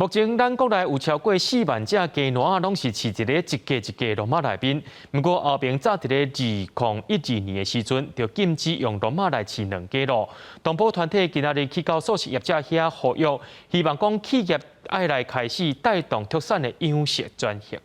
目前咱國內有超過4萬隻雞卵仔，攏是飼佇咧一格一格籠仔內面。毋過歐盟早佇咧2012年的時陣，就禁止用籠仔來飼卵雞囉。動保團體今仔日去到素食業者遐呼籲，希望講企業愛來開始帶動畜產的養殖轉型。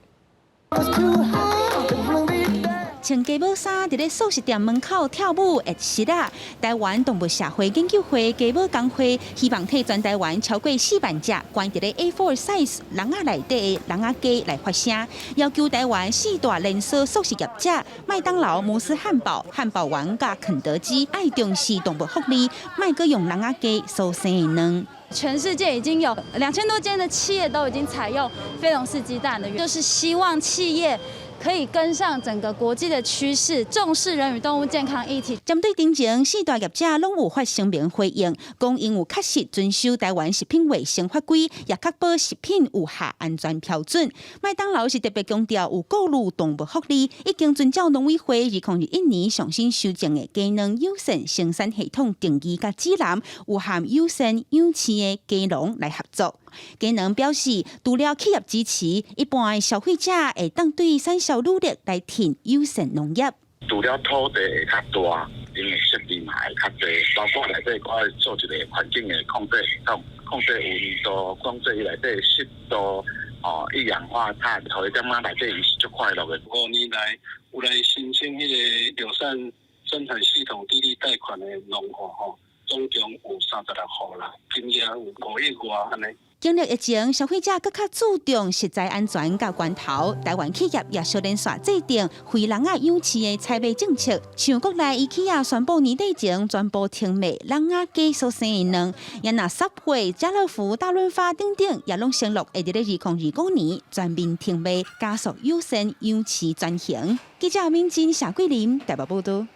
穿雞母衫佇咧素食店門口跳舞會實啊！台灣動物社會研究會雞母工會希望替全台灣超過4萬隻關佇咧 A4 size 籠仔內底的籠仔雞來發聲，要求台灣四大連鎖素食業者麥當勞、摩斯漢堡、漢堡王佮肯德基愛重視動物福利，莫閣用籠仔雞所生的卵。全世界已經有2000多間的企業都已經採用非籠式雞蛋了，就是希望企業可以跟上整個國際的趨勢，重視人與動物健康議題。針對頂前四大業者攏有發聲明回應，講𪜶有確實遵守台灣食品衛生法規，也確保食品有合安全標準。麥當勞是特別強調有顧慮動物福利，已經遵照農委會2021年上新修正的雞卵友善生產系統定義佮指南，有和友善養飼的雞農來合作。雞農表示，除了企業支持，一般的消費者會當對產銷履歷來挺友善農業。除了土地會較大，𪜶的設備嘛會較濟，包括內底閣愛做一個環境的控制系統，控制溫度，控制伊內底濕度，哦，一氧化碳，予伊感覺內底伊是足快樂的。5年來有來申請彼個友善生產系統低利貸款的農戶吼，總共有36戶啦，金額有5億外按呢。經歷疫情，消費者閣較注重食材安全佮源頭。台灣企業也相連續制定非籠仔養飼的採買政策。像國內 IKEA 宣布年底前全部停賣籠仔雞所生的卵，也若 Subway、家樂福、大潤發等等，也攏承諾會佇咧2025年全面停賣，加速友善養飼轉型。記者明金、夏桂林台北報道。